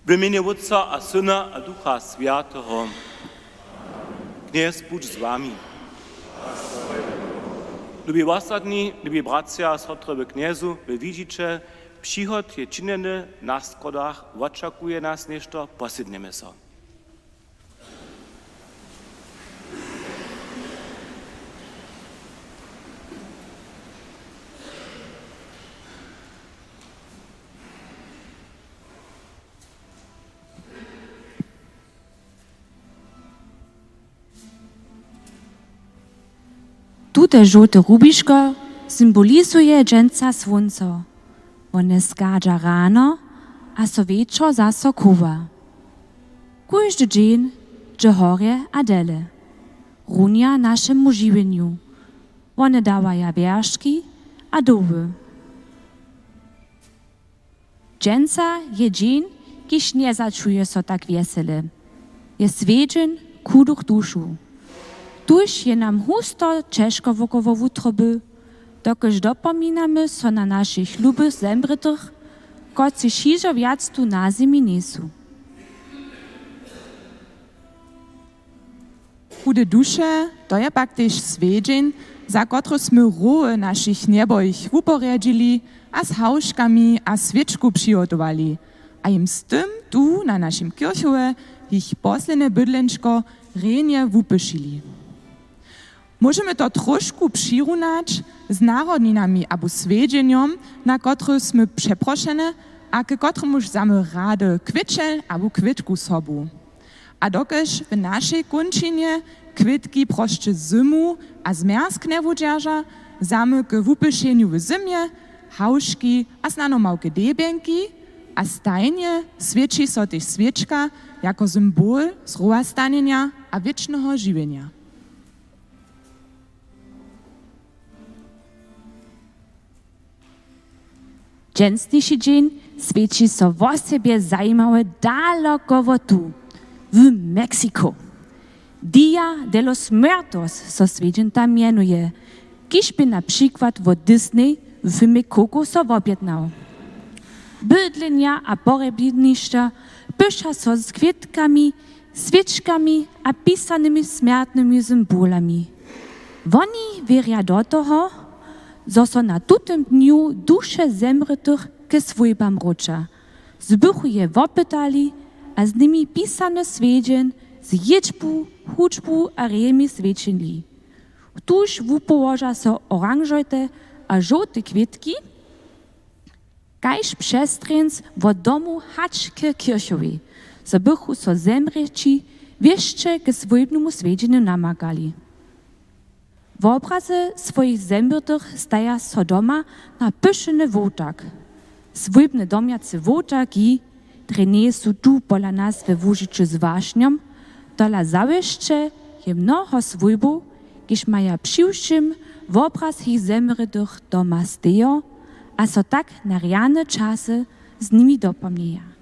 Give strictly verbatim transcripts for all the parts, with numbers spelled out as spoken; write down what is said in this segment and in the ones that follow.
W mjenje Wótca a Syna a Ducha Swjateho. Knjez budź z wami. Lubi wosadni, lubi bratřa a sotry w Knjezu, wy widźiće, přichod je činjeny, na schodach wočakuje nas něšto, posednjemy so. Tute žołte rubiško symbolizuje dźensa słónco. Wone schadźa rano a so wječor zaso chowa. Kóždy dźeń dźe horje a dele. Runja našemu žiwjenju. Wone dawaja wjerški a dołhy. Dźensa je dźeń, kiž njezačuje so tak wjesele. Je swjedźeń chudych dušow. Tuž je nam husto ćežko wokoło wutroby, dokelž dopominamy so na našich lubych zemrětych, kotřiž hižo wjac tu na zemi njejsu. Chude duše, to je pak tež swjedźeń, za kotryž smy roły našich njebojich wuporjedźili a z hałžkami a swěčku přihotowali a jim z tym tu na našim kěrchowje jich poslednje bydlenčko rjenje wupyšili. Móžemy to tróšku přirunać z narodninami abo swjedźenjom, na kotryž smy přeprošene a k kotremuž zamy rady kwětšel abo kwětku sobu. A dokelž w našej kónčinje kwětki prosće zymu a zmjerzk njewudźerža, zamy k wupyšenju w zymje hałžki a snano małke debjenki a stajnje swěći so tež swěčka jako symbol zrowastanjenja a wěčneho žiwjenja. Dźensniši dźeń swěći so wosebje zajimawy daloko wot tu, w Mexico. Dia de los Muertos so swjedźeń tam mjenuje, kiž bě na přikład wot Disney w filmje Coco so wobjednał. Bydlenja a porjebnišća pyša so z kwětkami, swěčkami a pisanymi smjertnymi symbolami. Woni wěrja do toho, zo so na tutym dnju duše zemrětych ke swójbam wróća, z bychu je wopytali a z nimi pisany swjedźeń z jědźbu, hudźbu a rejemi swjećenli. Tuž wupołoža so oranžojte a žołte kwětki, kaž přestrjeńc wot domu hač k kěrchowej, zo bychu so zemrěći wěsće k swójbnemu swjedźenju namakali. Wobrazy swójich zemrětych staja so doma na pyšeny wołtak. Swójbne domjace wołtaki, drje njejsu tu pola nas we Łužicy z wašnjom, tola zawěsće je mnoho swójbow, kiž maja přiwšěm wobraz jich zemrětych doma stejo a so tak na rjane časy z nimi dopomnjeja.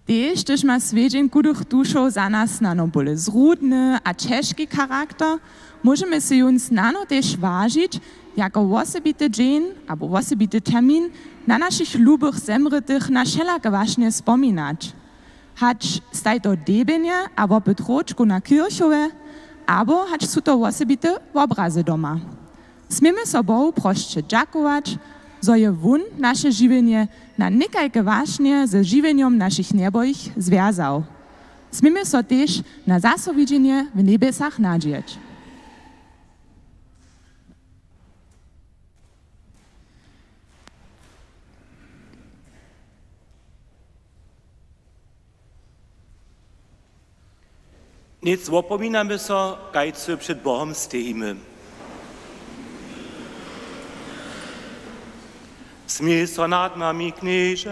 Tež, hdyž ma swjedźeń chudych dušow za nas snano bóle zrudny a ćežki charakter, móžemy sej jón snano tež wažić jako wosebity dźeń abo wosebity termin, na našich lubych zemrětych na wšelake wašnje spominać. Hač staj to debjenje abo pytróčku na kěrchowje, abo hač su to wosebite wobrazy doma. Směmy so Bohu prosće dźakować, zo je wón naše žiwjenje na někajke wašnje ze žiwjenjom našich njebojich zwjazał. Směmy so tež na zaso widźenje w njebjesach nadźijeć. Nětk wopominamy so, kajcy před Bohom stejimy. Smil so nad nami, Knježe.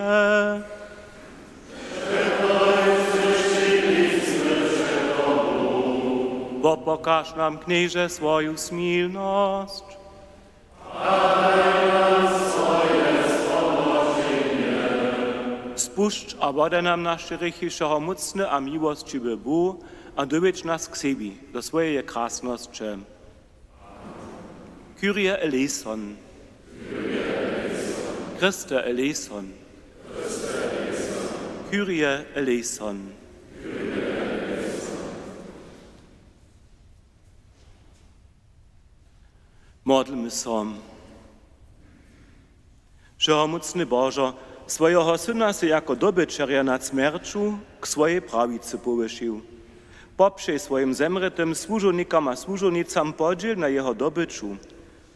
Wopokaž nam, Knježe, swoju smilnosć. Spušć a wodaj nam naše hrěchi, wšehomócny a miłosćiwy Bóh, a dowjedź nas k sebi do swojeje krasnosće. Kyrie eleison. Christe eleison. Kyrie eleison. Modlmy so. Wšehomócny Božo, swojeho Syna sy jako dobyćerja nad smjerću k swojej prawicy powyšił. Popřej swojim zemrětym słužownikam a słužownicam podźěl na jeho dobyću,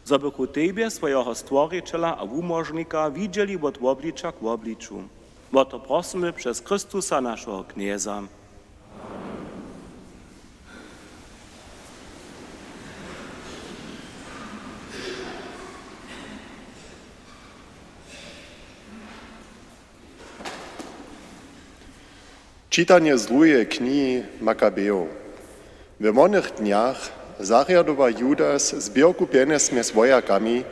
zo bychu tebje, swojeho Stworićela a Wumóžnika, widźeli wot wobliča k wobliču. Wo to prosymy přez Chrystusa, našeho Knjeza. Čitanje z druheje knihi Makabejow. We wonych dnjach zarjadowa Judas zběrku pjenjez mjez wojakami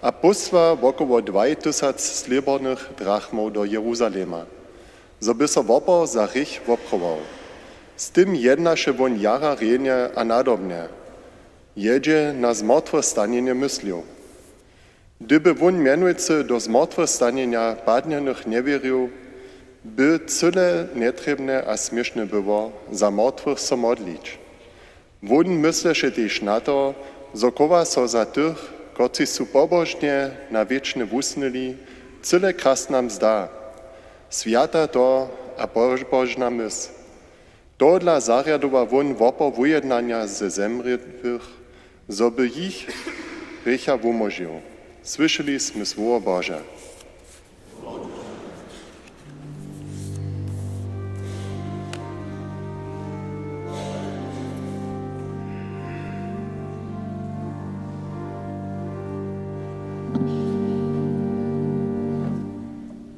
a pósła wokoło dwaj tysac slěbornych drachmow do Jeruzalema, zo by so wopor za hrěch wopřował. Z tym jednaše wón jara rjenje a nadobnje, je dźe na zmortwostanje njemyslił. Hdyby wón mjenujcy do zmortwostanje padnjenych njewěrił, by cyle njetrěbne a směšne było, za mortwych so modlić. Wón mysleše tež na to, zo chowa so za tych, kotřiž su pobožnje na wěčne wusnyli, cyle krasna mzda, swjata to a pobožna mysl. Tohodla zarjadowa wón wopor wujednanja ze zemrětych, zo by jich hrěcha wumóžił. Słyšeli smy słowo Bože.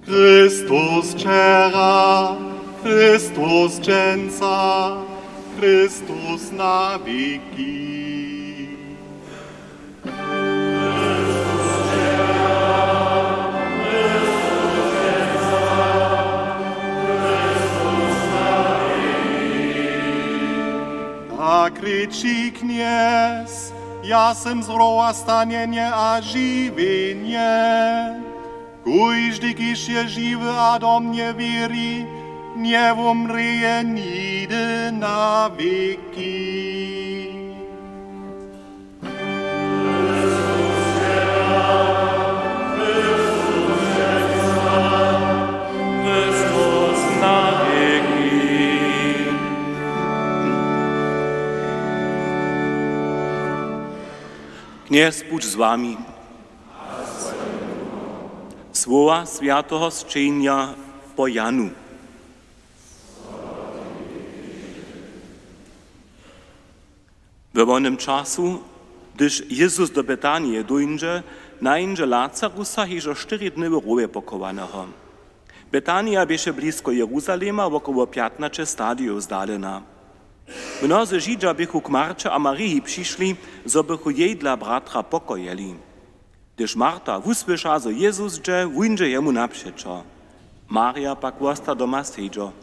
Chrystus wčera, Chrystus dźensa, Chrystus na wěki. Tak rěči Knjez: Ja sym zrowa, stanjenje a žiwjenje. Kóždy, kiž je žiwy a do mnje wěri, njewumrěje nihdy na wěki. Knjez budź z wami. Słowa swjateho sćenja po Janu. We wonym času, hdyž Jezus do Betanije dóńdźe, nańdźe Lazarusa hižo štyri dny w rowje pochowaneho. Betanija běše blisko Jeruzalema, wokoło pjatnaće stadijow zdalena. Mnozy Židźa běchu k Marće a Mariji přišli, zo bychu jej dla bratra pokojeli. Hdyž Marta wusłyša, zo Jezus dźe, wuńdźe jemu napřećo. Marja pak wosta doma sedźo.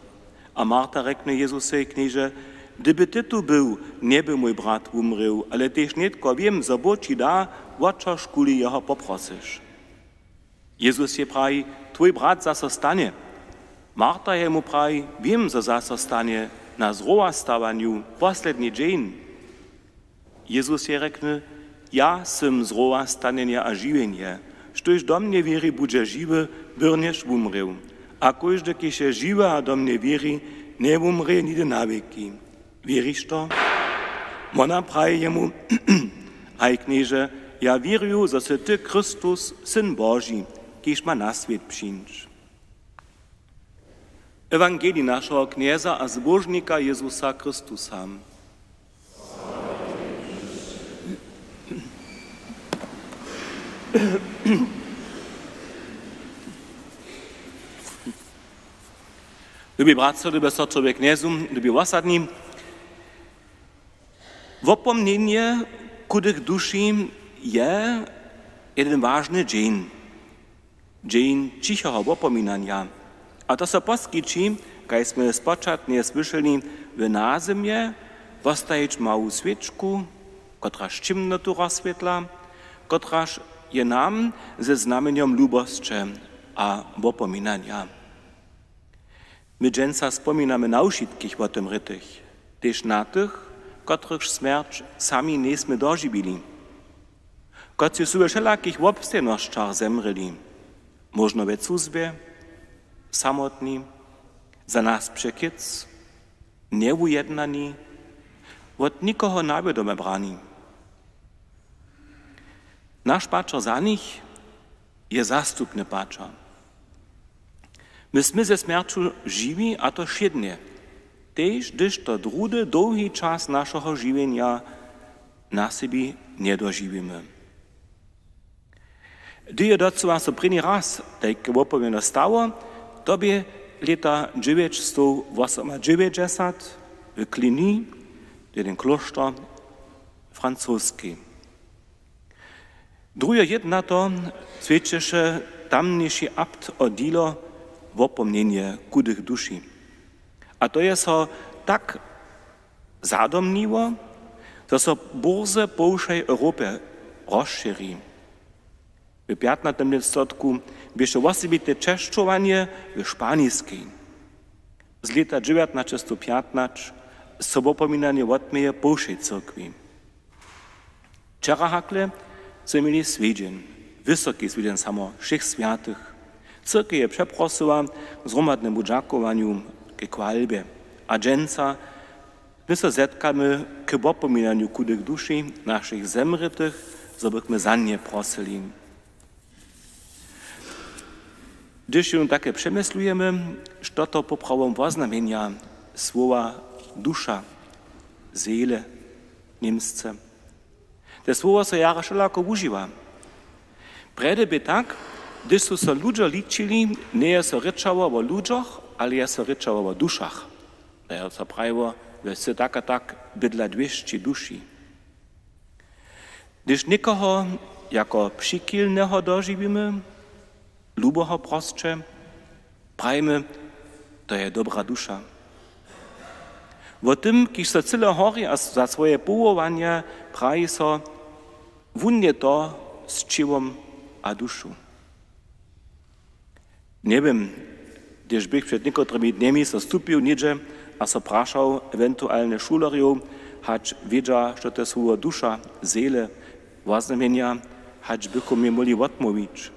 A Marta rjekny Jezusej: Knježe, hdyby ty tu był, njeby mój brat wumrěł, ale tež nětko wěm, zo Bóh ći da, wo ćož kuli jeho poprosyš. Jezus jej praji: Twój brat zaso stanje. Marta jemu praji: Wěm, zo zaso stanje na zrowastawanju, posledni dźeń. Jezus jej rjekny: Ja sym zrowastanjenje a žiwjenje. Štóž do mnje wěri, budźe žiwy, byrnjež wumrěł. A kóždy, kiž je žiwy a do mnje wěri, njewumrě nihdy na wěki. Wěriš to? Wona praji jemu: Haj, Knježe, ja wěruju, zo sy ty Chrystus, Syn Boži, kiž ma na swět přińć. Ewangelij našeho Knjeza a Zbóžnika Jezusa Chrystusa. Lubi bratřo, lube sotry we Knjezu, lubi wosadni, wopomnjenje chudych duši je jedyn wažny dźeń. Dźeń ćicheho wopominanja. A to so poskići, kaž smy spočatnje słyšeli, w nazymje postajić mału swěčku, kotraž ćěmnotu rozswětla, kotraž je nam ze znamjenjom lubosće a wopominanja. My dźensa spominamy na wšitkich wotemrětych, tež na tych, kotrychž smjerć sami njejsmy dožiwili, kotřiž su we wšelakich wobstejnosćach zemrěli, móžno we cuzbje, samotni, za nas překic, njewujednani, wot nikoho na wědomje brani. Naš pačer za nich je zastupny pačer. My smy ze smjerću žiwi, a to wšědnje, tež hdyž to druhdy dołhi čas našeho žiwjenja na sebi njedožiwimy. Hdy je docyła so prěni raz tajke wopomnjeno stało, to bě lěta dźewjećstowosomadźewjećdźesat w Cluny, jedyn klóšter francoski. Druhe jědnato swjećeše tamniši abt o dźěło wopomnjenje chudych duši. A to je so tak zadomniło, zo so bórze po wšej Europje rozšěri. W pjatnatym lětstotku běše wosebite česćowanje w Španiskej. Z lěta dźewjatnaće sto pjatnaće so wopominanje wotměje po wšej cyrkwi. Wčera hakle smy měli swjedźeń, wysoki swjedźeń samo wšěch swjatych. Cyrkej je přeprosyła k zhromadnemu dźakowanju, k chwalbje. A dźensa my so zetkamy k wopominanju chudych duši, našich zemrětych, zo bychmy za nje prosyli. Hdyž jónu take přemyslujemy, što to poprawom woznamjenja słowa duša, Seele, němsce. Te słowo so jara wšelako wužiwa. Prjedy bě tak, hdyž su so ludźo ličili, njeje so rěčało wo ludźoch, ale je so rěčało wo dušach. To je so prajiło, we wsy tak a tak bydla dwěsći duši. Hdyž někoho jako přichilneho dožiwimy, luboho prosće, prajimy, to je dobra duša. Wo tym, kiž so cyle hori a za swoje powołanje, praji so, wón je to z ćěłom a dušu. Njewěm, hdyž bych před někotrymi dnjemi so stupił něhdźe a so prašał ewentualnje šulerjow, hač wědźa, što to słowo duša, seele woznamjenja, hač bychom mi móhli wotmołwić.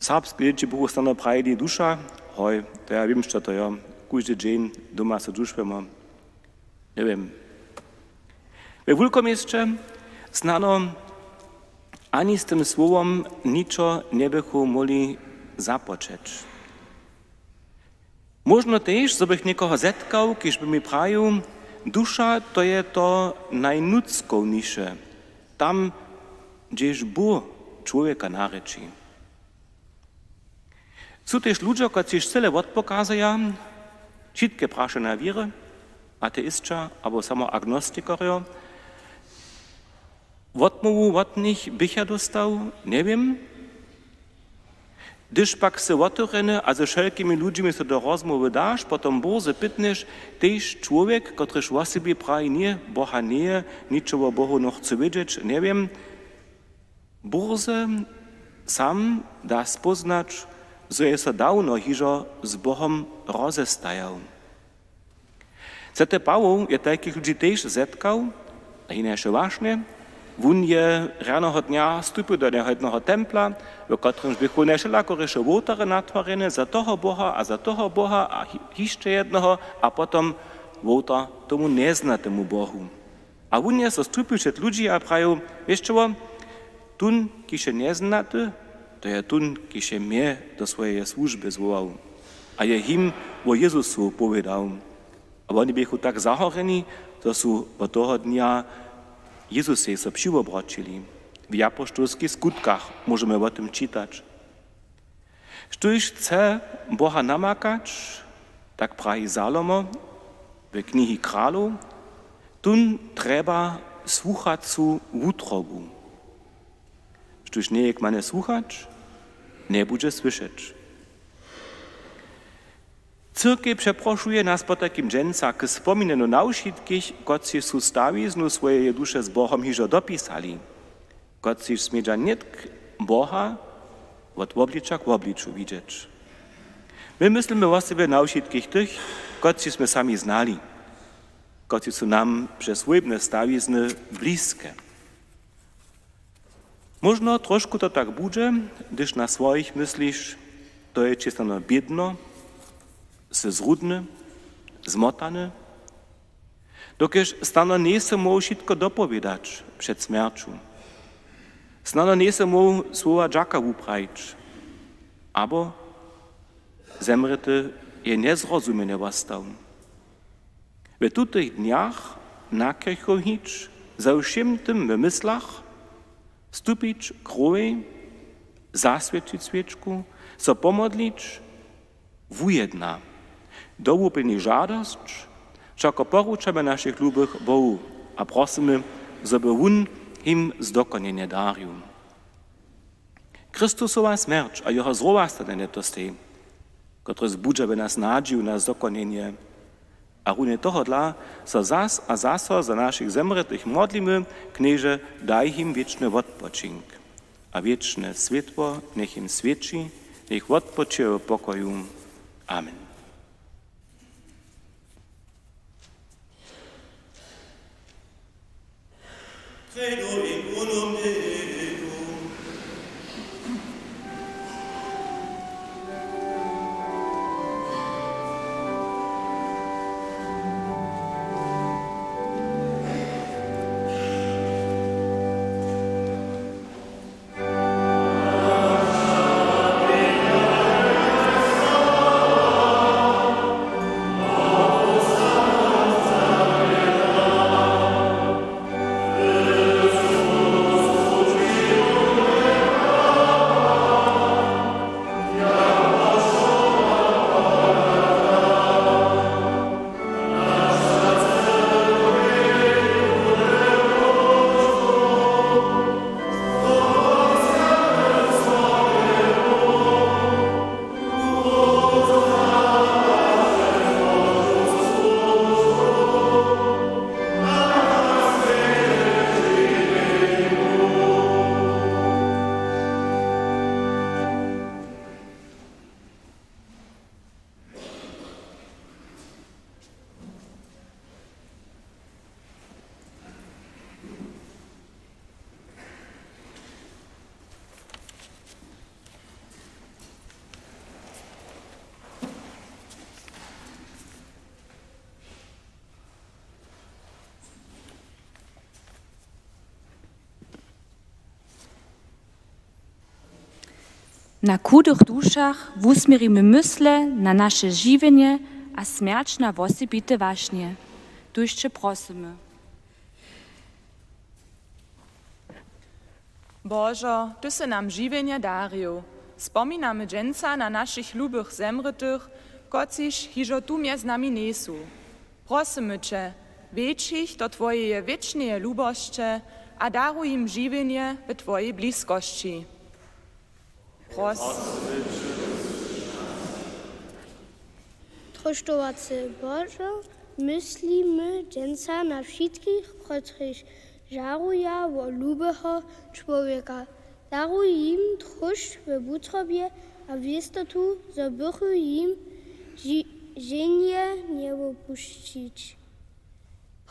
Serbske lědźi buchu snano prajili duša, hoj, to ja wěm, što to jo, kóždy dźeń doma so dušujemo. Njewěm. We wulkoměsće snano ani z tym słowom ničo njebychu móhli započeć. Móžno tež, zo bych někoho zetkał, kiž by mi prajił, duša, to je to najnutřkowniše, tam, hdźež Bóh čłowjeka narěči. Su tež ludźo, kotřiž cyle wotpokazuja, wšitke prašenja wěry, ateisća abo samo agnostikerjo, wotmołwu wot nich bych ja dóstał, njewěm. Hdyž pak sy wotewrjeny a ze wšelkimi ludźimi so do rozmołwy daš, potom bórze pytnješ, tež čłowjek, kotryž wo sebi praji, ně, Boha njeje, ničo wo Bohu nochcy wědźeć, njewěm, bórze sam da spóznać, zo je so dawno hižo z Bohom rozestajał. Swjaty Pawoł je tajkich ludźi tež zetkał, a hinaše wašnje. Wón je rjaneho dnja stupił do njeho jedneho templa, w kotrymž běchu najwšelakoriše wołtarje natwarjene za toho Boha a za toho Boha a hi-, hišće jedneho, a potom wołtar tomu njeznatemu Bohu. A wón je so stupił před ludźi a prajił: „Wěsće wo, tón, kiž je njeznaty, to je tón, kiž je mje do swojeje słužby zwołał a je jim wo Jezusu powědał.“ A woni běchu tak zahorjeni, zo su wot toho dnja Jezusej so přiwobroćili. W apoštolskich Skutkach móžemy wo tym čitać. Štóž chce Boha namakać, tak praji Salomo w knihi Kralow, tón trjeba słuchacu wutrobu. Štóž njeje kmane słuchać, njebudźe słyšeć. Cyrkej přeprošuje nas potajkim dźensa k spominjenju na wšitkich, kotřiž su stawiznu swojeje duše z Bohom hižo dopisali. kotřiž smědźa nětk Boha wot wobliča k wobliču widźeć. My myslimy wosebje na wšitkich tych, kotřiž smy sami znali, kotřiž su nam přez swójbne stawizny bliske. Móžno trošku to tak budźe, hdyž na swojich mysliš, to je ći snano bědno, sy zrudny, zmotany, dokelž snano njejsy móhł wšitko dopowědać před smjerću. Snano njejsy móhł słowa dźaka wuprajić, abo zemrěty je njezrozumjeny wostał. W tutych dnjach na kěrchow hić, ze wšěm tym w myslach, stupić k krółej, zaswěćić swěčku, so pomodlić, wujedna, dowuplni žadosć, wšako poručamy našich lubych Bohu a prosymy, zo by wón jim zdokonjenje darił. Chrystusowa smjerć a jeho zrowastanjenje to stej, kotrež zbudźa w nas nadźiju na zdokonjenje. A runje tohodla so zas a zaso za našich zemrětych modlimy: Knježe, daj jim wěčny wotpočink a wěčne swětło njech jim swěći, njech wotpočejo w pokoju. Amen. Na chudych dušach wusměrimy mysle na naše žiwjenje a smjerć na wosebite wašnje, tuž će prosymy. Božo, ty sy nam žiwjenje darił. Spominamy dźensa na našich lubych zemrětych, kotřiž hižo tu mjez nami njejsu. Prosymy će, wjedź jich do twojeje wěčneje lubosće a daruj jim žiwjenje w twojej bliskosći. Prosymy će. Troštowacy Božo, myslimy dźensa na wšitkich, kotřiž žaruja wo lubeho čłowjeka. Daruj jim trošt we wutrobje a wěstotu, zo bychu jim ži-, ženje njewopušćić.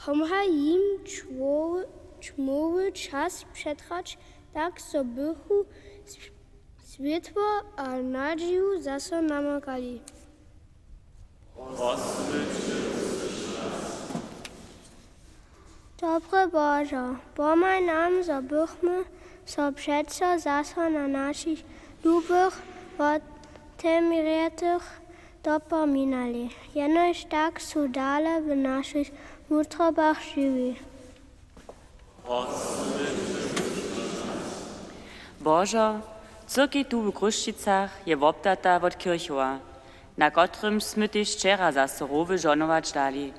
Pomhaj jim ćmowy, ćmowy čas přetrać, tak zo bychu s-, swětło a nadźiju zaso namakali. Dobry Božo, pomhaj nam, zo bychmy so přeco zaso na našich lubych wotemrětych dopominali. Jenož tak su dale w našich wutrobach žiwi. Božo, cyrkej tu w Chrósćicach je wobdata wot kěrchowa, na kotrymž smy tež wčera zaso rowy žohnować dali.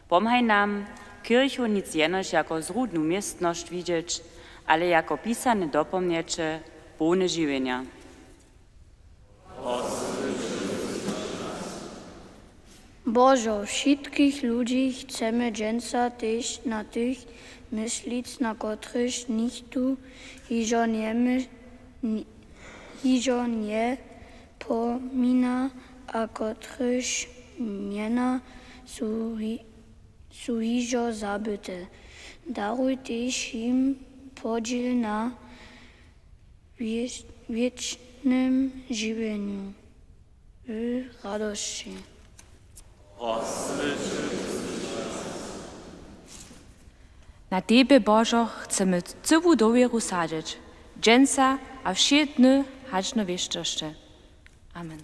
Pomhaj nam, kěrchow nic jenož jako zrudnu městnosć widźeć, ale jako pisane dopomnjeće połne žiwjenja. Božo, wšitkich ludźi chcemy dźensa tež na tych myslic, na kotrychž nichtó hižo njemy-, ni-, hižo njepomina a kotrychž njena su hi-, su hižo zabyte. Daruj tež jim podźěl na wěč-, wěčnym žiwjenju w radosći. Na tebje, Božo, chcemy cyłu dowěru sadźeć, dźensa a wšě dny hač do wěčnosće. Amen.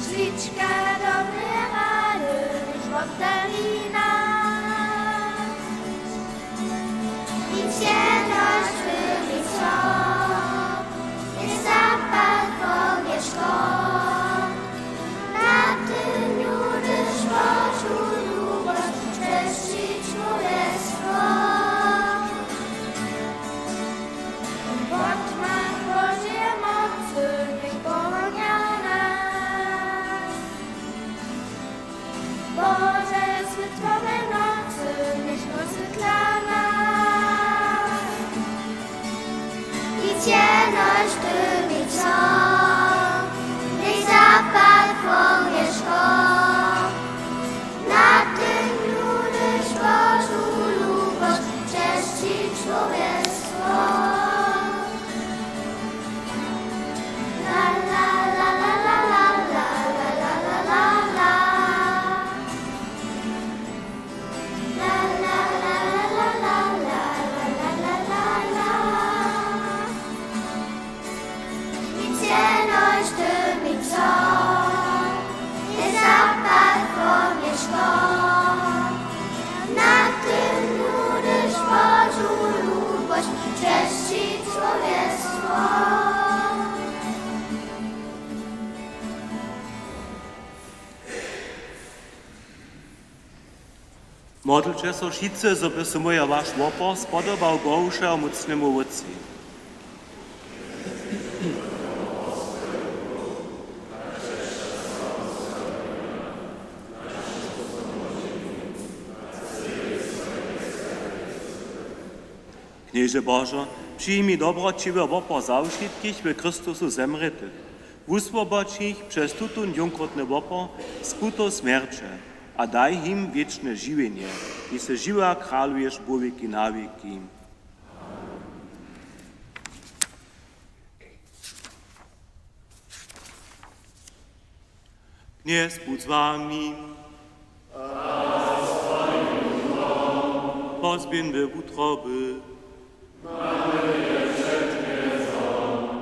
Swička dobre rady, wotewrina. Nic jenož by mi so, je zapal powěško. Na tym już Bożu lubosć, cześć i królestwo. Bądź nam Bożej mocy, niech pochłania nas. Boże, swytłowe nocy, niech rozswietla nas. I ciemność tymi co, niech zapal powierzchło. Na tym już Bożu lubosć, cześć i królestwo. La, la, la. Modlće so wšitcy, zo by so mój a waš wopor spodobał Bohu, wšehomócnemu Wótcej. Knježe Božo, přijmi dobroćiwy wopor za wšitkich w Chrystusu zemrětych. Wuswobodź jich přez tutón jónkrotny wopor z putow smjerće a daj jim wěčne žiwjenje, kiž sy žiwy a kraluješ wot wěki na wěki. Knjez budź z wami. Pozběhńmy wutroby.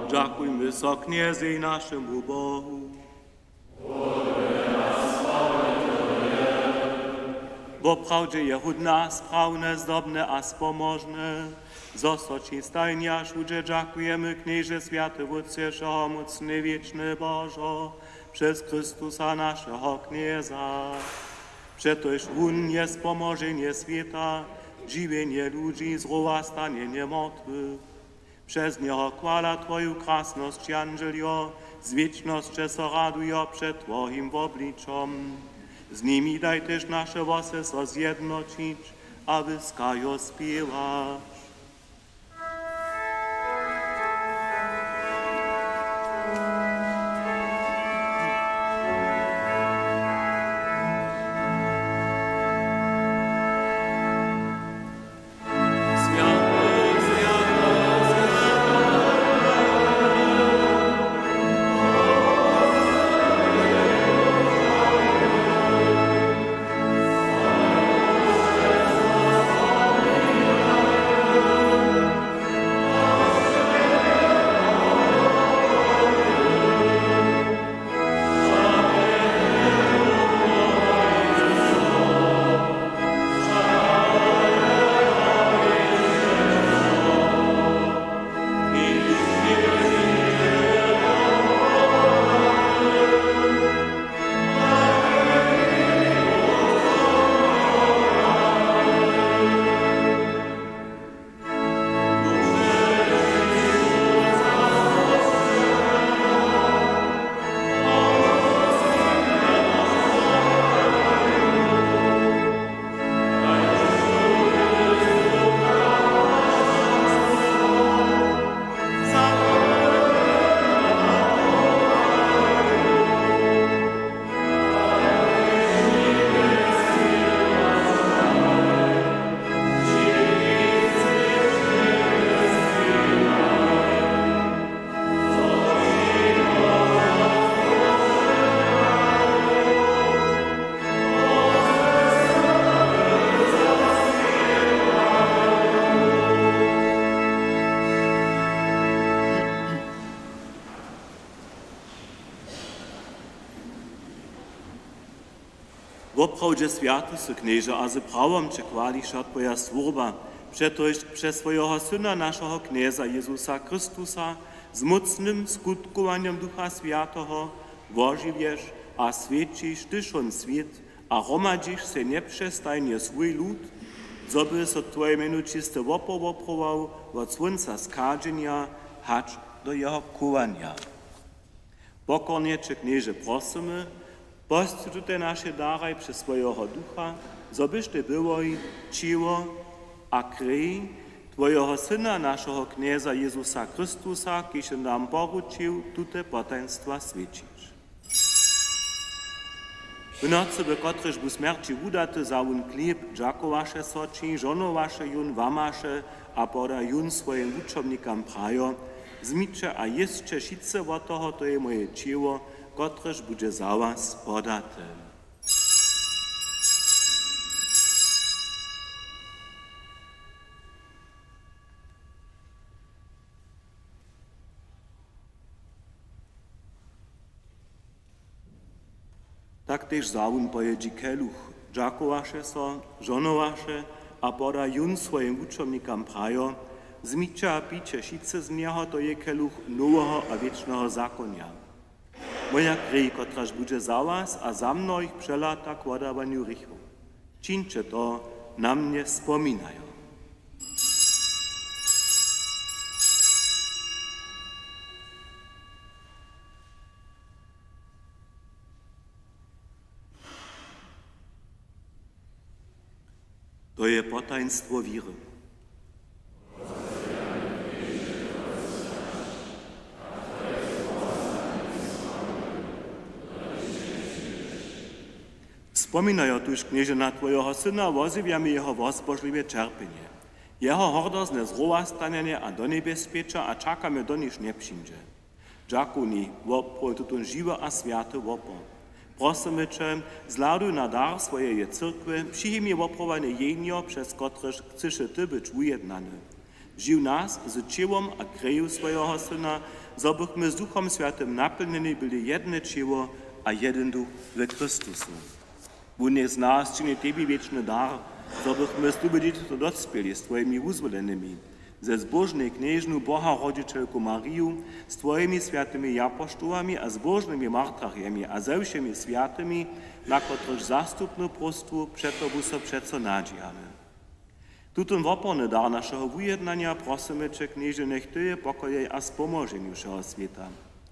Dźakujmy so Knjezej, našemu Bohu. Woprawdźe je hódne a sprawne, zdobne a spomožne, zo so ći stajnje a wšudźe dźakujemy, Knježe, swjaty Wótče, wšehomócny, wěčny Božo, přez Chrystusa, našeho Knjeza. Přetož wón je spomoženje swěta, žiwjenje ludźi, zrowastanjenje mortwych. Přez njeho chwala twoju krasnosći, andźeljo z wěčnosće so radujo před twojim wobličom. Z nimi daj tež naše hłosy so zjednoćić a wyskajo spěwać. Woprawdźe swjaty sy, Knježe, a z prawom će chwališa twoja słužba, přetož přez swojeho Syna, našeho Knjeza Jezusa Chrystusa, z mócnym skutkowanjom Ducha Swjateho wožiwješ a swjećiš ty wšón swět a hromadźiš sej njepřestajnje swój lud, zo by so twoje mjeno čisty wopor woprował wot słónca schadźenja hač do jeho chowanja. Pokornje će, Knježe, prosymy, posć tute naše daraj přez swojeho Ducha, zo byštej byłoj ćěło a krej twojeho Syna, našeho Knjeza Jezusa Chrystusa, kiž je nam poručił tute potajnstwa swjećić. W nocy, w kotryž bu smjerći wudaty, wza wón chlěb, dźakowaše so ći, žohnowaše jón, łamaše a poda jón swojim wučomnikam, prajo: Wzmiće a jěsće wšitcy wot toho, to je moje ćěło, kotrež budźe za was podate. Tak tež wza wón po jědźi keluch, dźakowaše so, žohnowaše a poda jón swojim wučomnikam, prajo: Wzmiće a pijće wšitcy z njeho, to je keluch noweho a wěčneho zakonja, moja krej, kotraž budźe za was a za mnohich přelata k wodawanju hrěchow. Čińće to na mnje spominajo. To je potajnstwo wěry. Spominajo tuž, Knježe, na twojeho Syna, wozjewjamy jeho wozbožliwe ćerpjenje, jeho hordozne zrowastanjenje a do njebjes spěća a čakamy, doniž njepřińdźe. Dźakowni, woprawdź tutón žiwy a swjaty wopor. Prosymy će, zhladuj na dar swojeje cyrkwje, přijmi woprawdanje jehnjo, přez kotrež chcyše ty być wujednany. Žiw nas z ćěłom a kreju swojeho Syna, zo bychmy z Duchom Swjatym napjelnjeni byli jedne ćěło a jedyn duch we Chrystusu. Wón je z nas činil tebi wěčny dar, zo bychmy z tudy dźěćatym dospěli z twojimi wuzwolenymi, ze zbóžnej knježnu, Boha rodźićelku Mariju, z twojimi swjatymi japoštołami a zbóžnymi martrarjemi a ze wšěmi swjatymi, na kotrychž zastupnu próstwu před tobu so přeco nadźijamy. Tutón woporny dar našeho wujednanja prosymy će, Knježe, njech ty je pokojej a spomoženju wšeho swěta.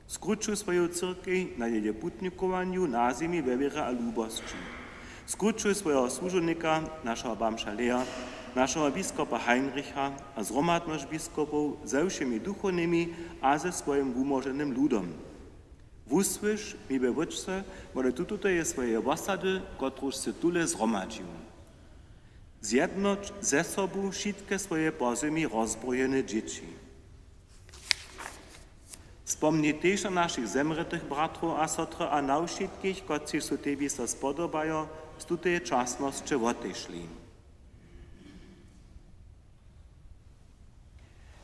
Skrućuj swoju cyrkej na jeje putnikowanju na zemi we wěrje a lubosći. Skrućuj swojeho słužownika, našeho bamža Lea, našeho biskopa Heinricha a zhromadnosć biskopow ze wšěmi duchownymi a ze swojim wumóženym ludom. Wusłyš mi we wótře wot tutoteje swojeje wosady, kotruž sy tule zhromadźił. Zjednoć ze sobu wšitke swoje po zemi rozbrojene dźěći. Spomni tež na našich zemrětych bratrow a sotry a na wšitkich, kotřiž su tebi so spodobajo, z tuteje časnosće wotešli.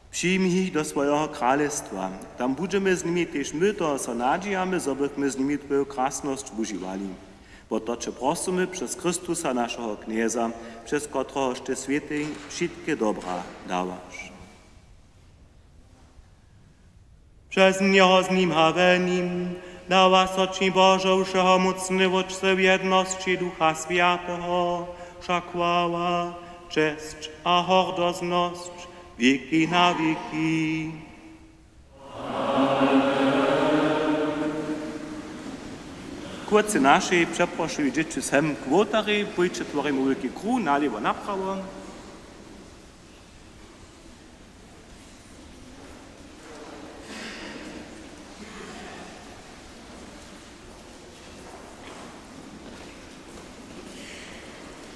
Přijmi jich do swojeho kralestwa. Tam budźemy z nimi tež my, toho so nadźijamy, zo bychmy z nimi twoju krasnosć wužiwali. Wo to će prosymy přez Chrystusa, našeho Knjeza, přez kotrehož ty swětej wšitke dobra dawaš. Přez njeho, z nim a we nim dawa so ći, Božo, wšehomócny Wótče, w jednosći Ducha Swjateho wša chwała, česć a hordoznosć wěki na wěki. Kórcy našej přeprošuju dźěći sem k wołtarjej, pójće, tworimy wulki kruh, nalěwo, naprawo.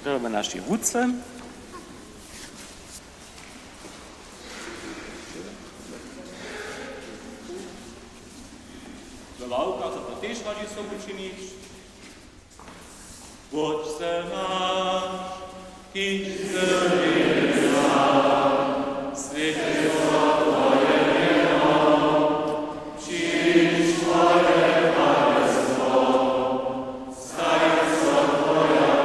Dźělamy naše ruce. We ławkach so to tež radźi sobu činić. Wótče naš, kiž sy w njebjesach, swjeć so twoje mjeno, přińdź twoje kralestwo, stań so twoja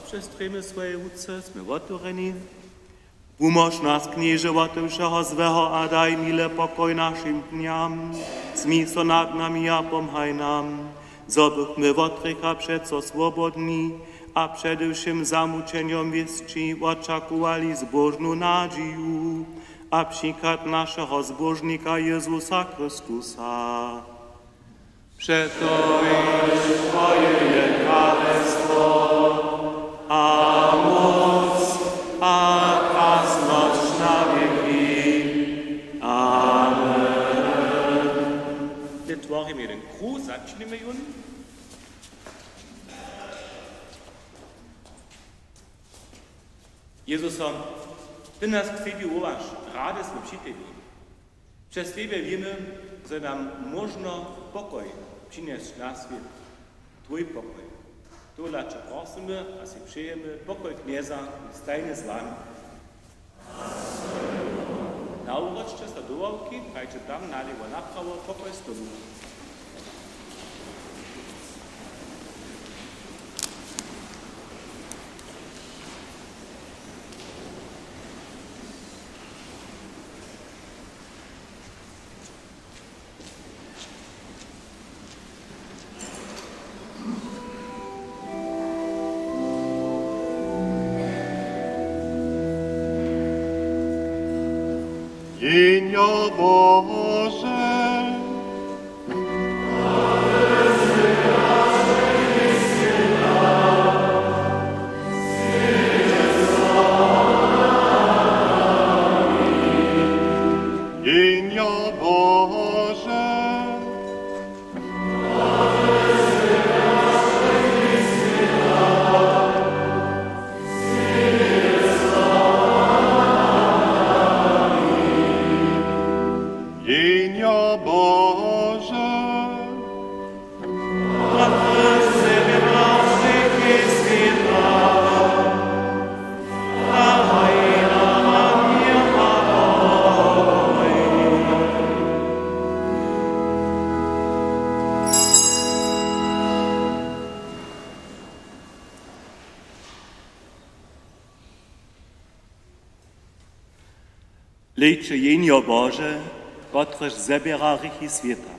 Přez trěmy swoje ruce smy wotewrjeni. Wumož nas, Knježe, wote wšeho złeho a daj mile pokoj našim dnjam. Smil so nad nami a pomhaj nam, zo bychmy wot hrěcha přeco swobodni a přede wšěm zamućenjom wěsći wočakowali zbóžnu nadźiju a přichad našeho Zbóžnika Jezusa Chrystusa. Přetož Twoje je kralestwo a móc a krasnosć na wěki. Amen. My tworimy jeden kruh, začnijmy jón. Jezuso, Ty nas k sebi wołaš, rady smy při Tebi. Přez Tebje wěmy, zo je nam móžno pokoj přinjesć na swět. Twój pokoj. Tohodla Će prosymy a sej přejemy pokoj Knjeza, stajnje z wami. Nawróćće so do ławki, hrajće tam nalěwo naprawo, pokoj z Tobu. Jehnjo Bože. Jehnjo Bože. Jehnjo Bože. Hlejće, Jehnjo Bože, kotrež zběra hrěchi swěta.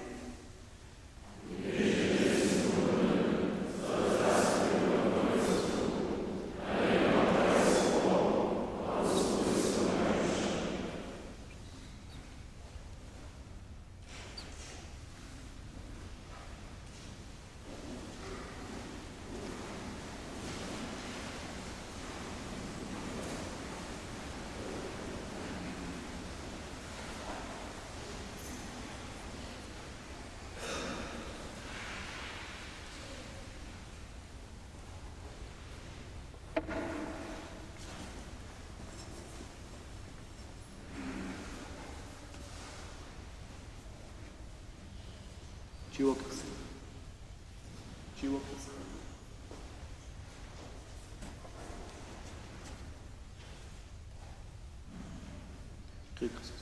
Žiwo Krist. Žiwo Krist. Žiwo Krist.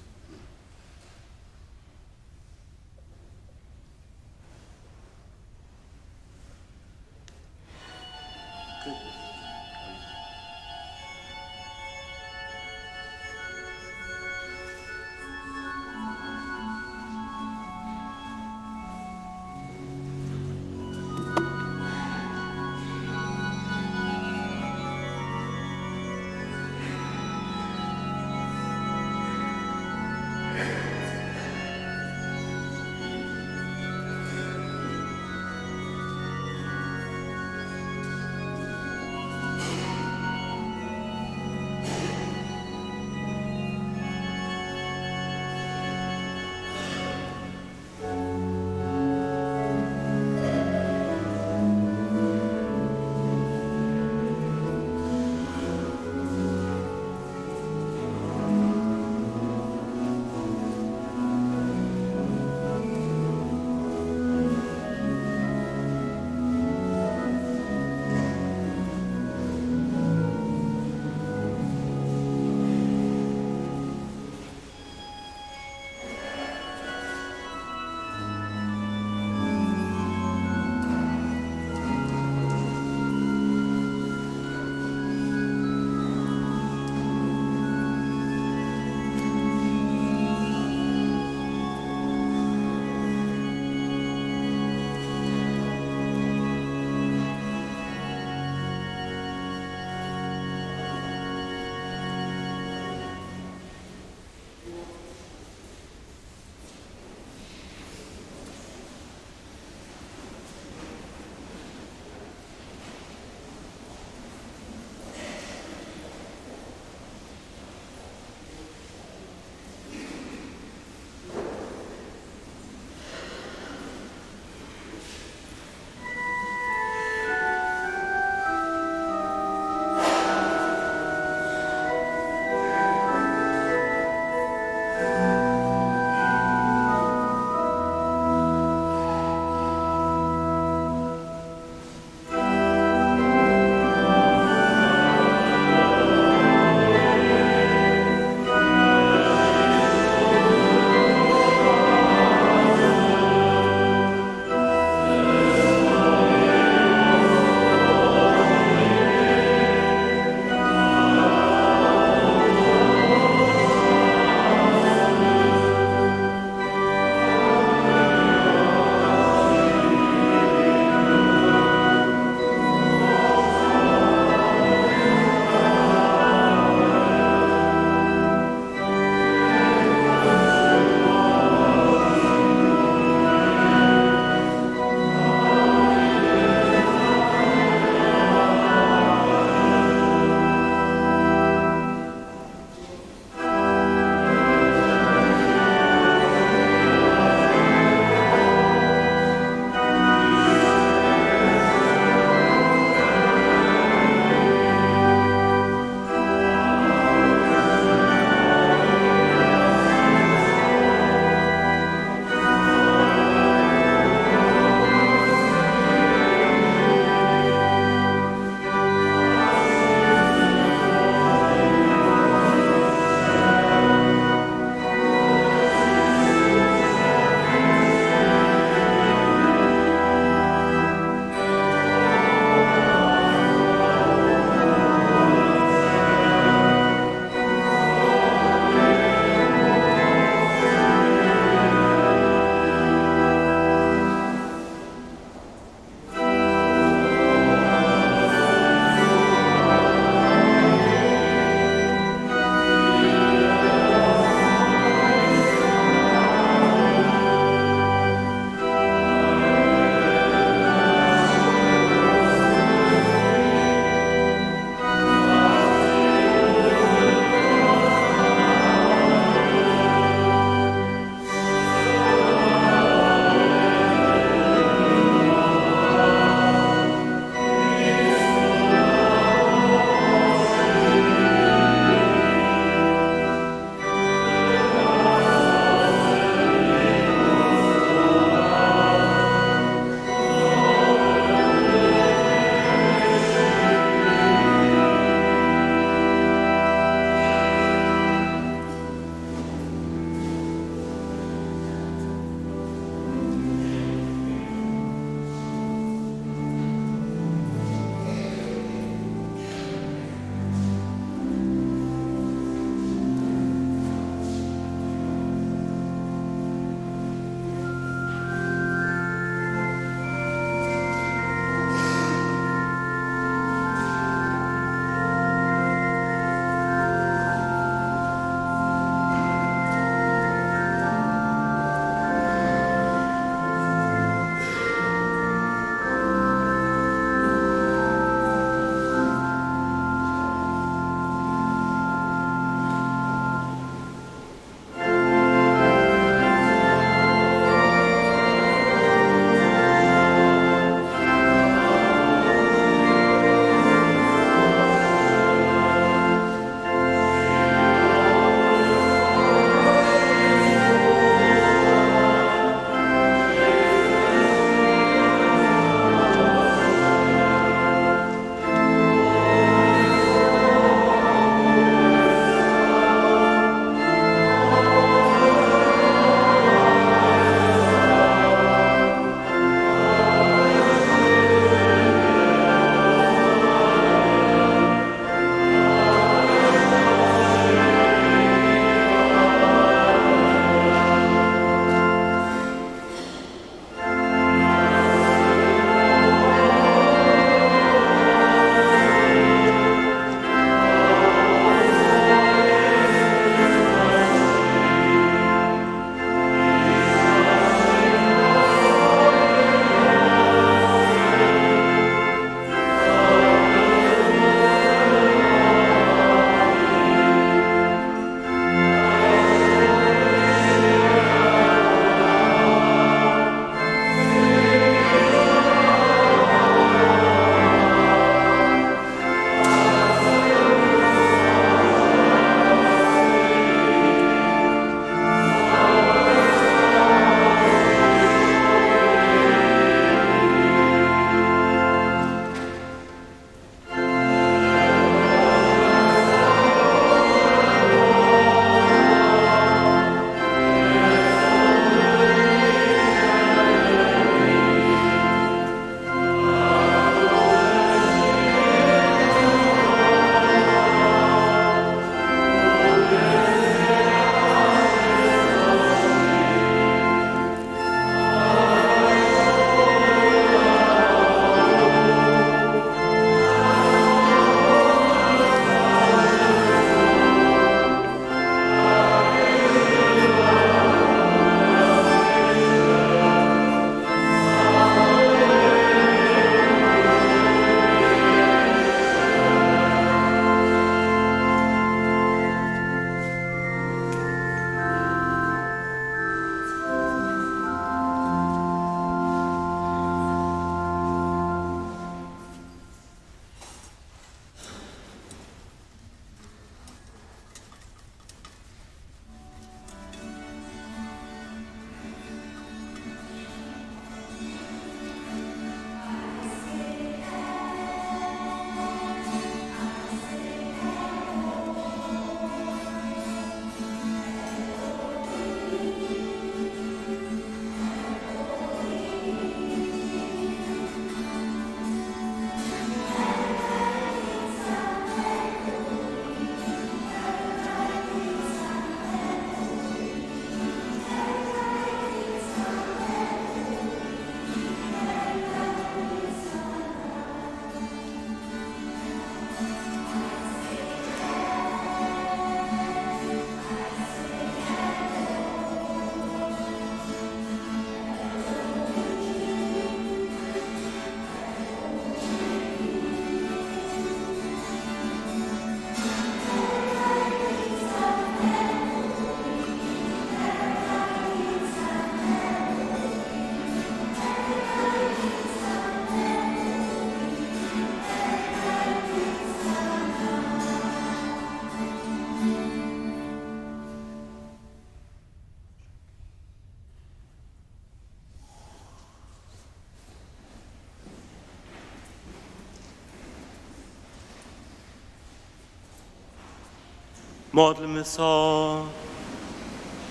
Modlmy so.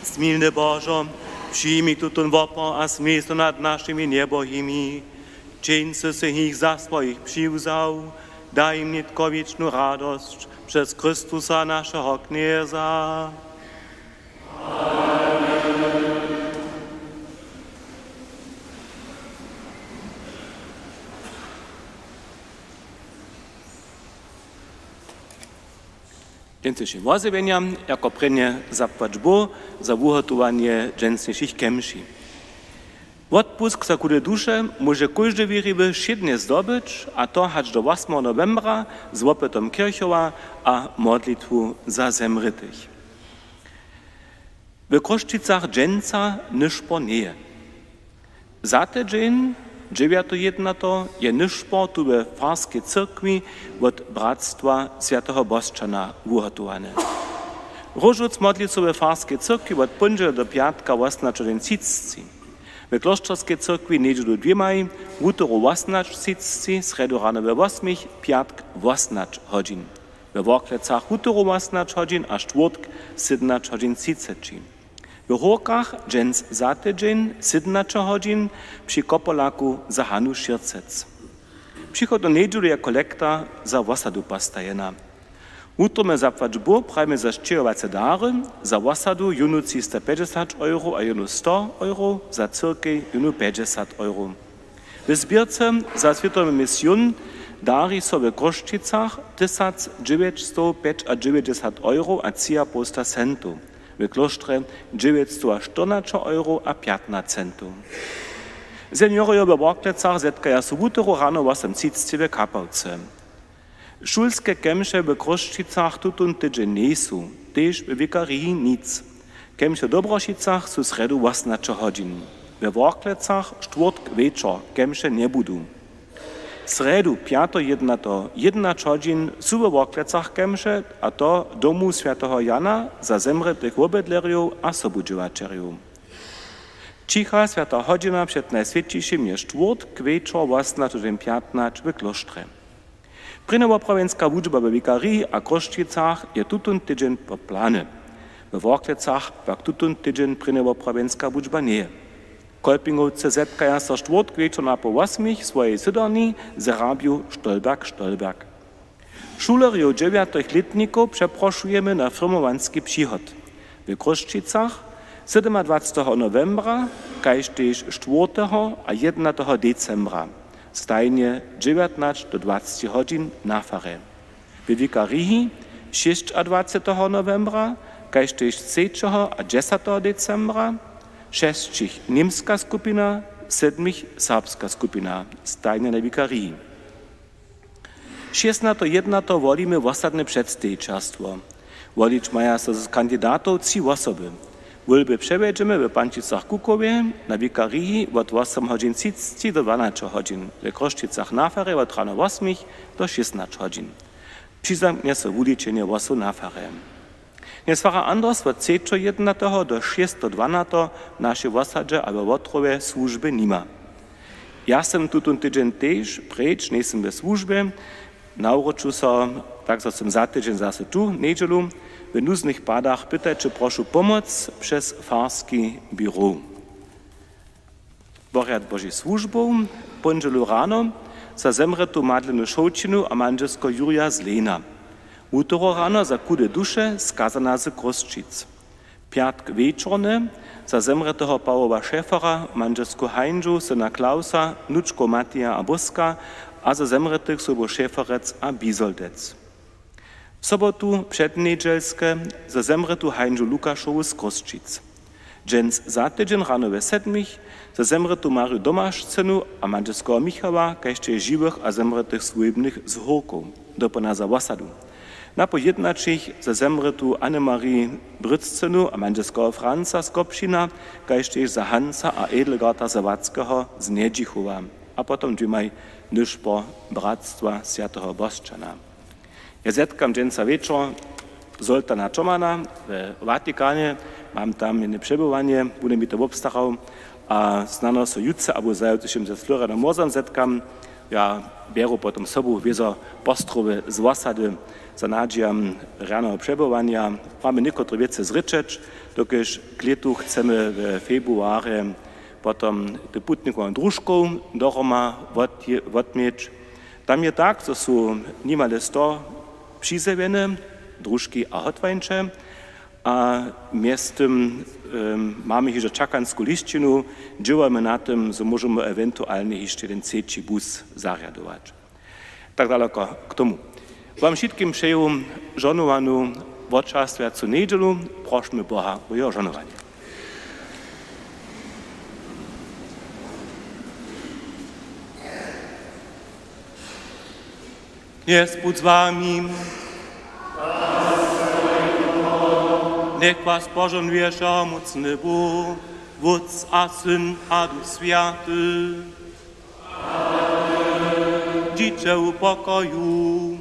Smilny Božo, přijmi tutón wopor a smil so nad našimi njebohimi. Čiń, zo sy jich za swojich přiwzał, daj jim nětko wěčnu radosć přez Chrystusa, našeho Knjeza. Dźensnišim wozjewjenjam jako prěnje zapłać Bóh za wuhotowanje dźensnišich kemši. Wotpusk za chude duše móže kóždy wěriwy wšědnje zdobyć, a to hač do wosmeho nowembra z wopytom kěrchowa a modlitwu za zemrětych. W Chrósćicach dźensa nyšpor njeje. Za tydźeń, dźewjateho jědnateho, je nyšpor tu we farskej cyrkwi wot bratstwa swjateho Bosćana wuhotowany. Róžowc modli so we farskej cyrkwi wot póndźele do pjatka wosomnaće hodźin třiceći. We klóšterskej cyrkwi njedźelu dwěmaj, wutoru wosomnaće třiceći, srjedu rano we wosmich, pjatk wosomnaće hodźin. We Worklecach wutoru wosomnaće hodźin a štwórtk sydomnaće hodźin třiceći. W Hórkach dźens za tydźeń sydomnaće hodźin při Kopolaku za Hanu Šěrcec. Přichodnu njedźelu je kolekta za wosadu postajena. Wutrobne zapłać Bóh prajimy za sćěhowace dary, za wosadu jónu třista pjećdźesat euro a jónu sto euro, za cyrkej jónu pjećdźesat euro. W zběrce za swětowy mision dari so w Chrósćicach tysac dźewjećstowpjećadźewjećdźesat euro a tři a połsta centow, w klóštrje dźewjećstowaštyrnaće euro a pjatnaće centow. Seniorojo we Worklecach zetkaja so wutoru rano wosomtřiceći w kapałce. Šulske kemše w Chrósćicach tutón tydźeń njejsu, tež we wikariji nic. Kemše w Dobrošicach su srjedu wosomnaće hodźin. We Worklecach štwórtk wječor kemše njebudu. Srjedu, pjateho jědnateho, jědnaće hodźin su we Worklecach kemše, a to w domu swjateho Jana za zemrětych wobydlerjow a sobudźěłaćerjow. Ćicha swjata hodźina před Najswjećišim je štwórtk wječor wosomnaće hodźin pjatnaće w klóštrje. Prěnjowoprawjenska wučba we wikariji a Chrósćicach je tutón tydźeń po planje. We Worklecach pak tutón tydźeń prěnjowoprawjenska wučba njeje. Kolpingowcy zetkaja so štwórtk wječor napoł wosmich w swojej sydowni z rabju Stolberg Stolberg. Šulerjow dźewjatych lětnikow přeprošujemy na firmowanski přihod. W Chrósćicach sydomadwaceteho nowembra, kaž tež štwórteho a jědnateho decembra, stajnje dźewjatnaće do dwaceći hodźin na farje. We wikariji šěsćadwaceteho nowembra, kaž tež třećeho a dźesateho decembra, šesćich němska skupina, sydmich serbska skupina, stajnje na wikariji. Šěsnateho jědnateho wolimy wosadne předstejićerstwo. Wolić maja so z kandidatow tři wosoby. Wólby přewjedźemy w Pančicach-Kukowje na wikariji wot wosym hodźin třiceći do dwanaće hodźin, w Chrósćicach na farje wot rano wosmich do šěsnaće hodźin. Přizamknje so wuličenje hłosow na farje. Knjez farar Anders wot třećeho jědnateho do šěsćadwaceteho w našej wosadźe a we Wotrowje słužby nima. Ja sym tutón tydźeń tež preč, njejsym we słužbje. Nawróću so, tak zo sym za tydźeń zaso tu njedźelu. W nuznych padach pytajće prošu pomoc přez farski běrow. Porjad Božich słužbow: póndźelu rano za zemrětu Madlenu Šołćinu a mandźelsko Jurja z Lejna. Wutoru rano za chude duše skazana z Chrósćic. Pjatk wječornje za zemrěteho Pawoła Šefera, mandźelsku Hańžu, syna Klausa, wnučkow Matija a Bóska a za zemrětych sobow Šeferec a Bizoldec. Sobotu přednjedźelske za zemrětu Hańžu Lukašowu z Chrósćic. Dźens za tydźeń rano we sedmich za zemrětu Marju Domašcynu a mandźelskeho Michała, kaž tež žiwych a zemrětych swójbnych z Hórkow, dopołdnja za wosadu. Napoł jědnaćich za zemrětu Annemarie Brytcynu a mandźelskeho Franca z Kopšina, kaž tež za Hansa a Edelgarda Zawadzkeho z Njedźichowa, a potom dwěmaj nyšpor bratstwa swjateho Bosćana. Ja zetkam dźensa wječor Zoltana Čomana we Watikanje, mam tam jedne přebywanje, budem mi to wobstarał, a snano so jutře abo zajutře z Florianom Mozom zetkam. Ja bjeru potom sobu wězo postrowy z wosady za nadźijam rjaneho přebywanja. Mamy někotre wěcy zrěčeć, dokelž k lětu chcemy we februarje potom te putnikowe družkow dohroma wot-, wotměć. Tam je tak, zo su nimale sto přizjewjene družki a hotwańće. A mjeztym, em, mamy hižo čakansku lisćinu, dźěłamy na tym, zo móžemy ewentualnje hišće jeden třeći bus zarjadować. Tak daleko k tomu. Wam wšitkim přeju žohnowanu, wočerstwjacu njedźelu. Prošmy Boha wo jeho žohnowanje. Knjez budź z wami. Njech was požohnuje wšehomócny Bóh, Wótc a Syn a Duch Swjaty. Dźiće w pokoju.